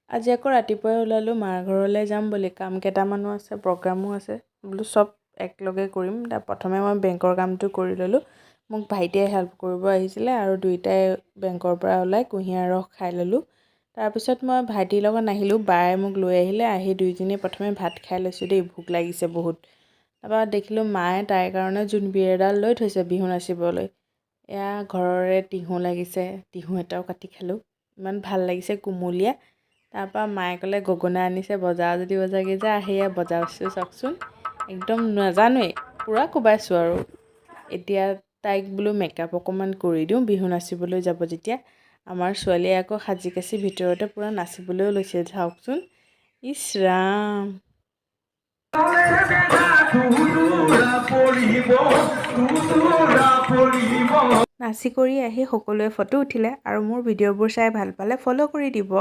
আজি আকৌ ৰাতিপুৱাই ওলালোঁ মাৰ ঘৰলৈ যাম বুলি। কাম কেইটামানো আছে, প্ৰগ্ৰামো আছে, বোলো চব একেলগে কৰিম। তাৰ প্ৰথমে মই বেংকৰ কামটো কৰি ল'লোঁ। মোক ভাইটিয়ে হেল্প কৰিব আহিছিলে আৰু দুয়োটাই বেংকৰ পৰা ওলাই কুঁহিয়াৰ ৰস খাই ল'লোঁ। তাৰপিছত মই ভাইটিৰ লগত নাহিলোঁ, বায়ে মোক লৈ আহিলে। আহি দুইজনীয়ে প্ৰথমে ভাত খাই লৈছোঁ দেই, ভোক লাগিছে বহুত। তাৰপৰা দেখিলোঁ মায়ে তাইৰ কাৰণে জোনবিৰি এডাল লৈ থৈছে বিহু নাচিবলৈ। এয়া ঘৰৰে তিহু লাগিছে, তিহু এটাও কাটি খালোঁ, ইমান ভাল লাগিছে কুমলীয়া। তাৰপৰা মায়ে ক'লে গগনা আনিছে, বজা যদি বজাগৈ যা। সেয়া বজাইছোঁ, চাওকচোন, একদম নাজানোৱেই, পূৰা কোবাইছোঁ। আৰু এতিয়া তাইক বোলো মেকআপ অকণমান কৰি দিওঁ, বিহু নাচিবলৈ যাব যেতিয়া। আমাৰ ছোৱালীয়ে আকৌ সাজি কাচি ভিতৰতে পূৰা নাচিবলৈও লৈছে, চাওকচোন। ইছ ৰাম! পৰিব তুতুৰা পৰিব। নাচি কৰি আহি সকলোৱে ফটো উঠিলে আৰু মোৰ ভিডিঅ'বোৰ চাই ভাল পালে ফ'ল' কৰি দিব।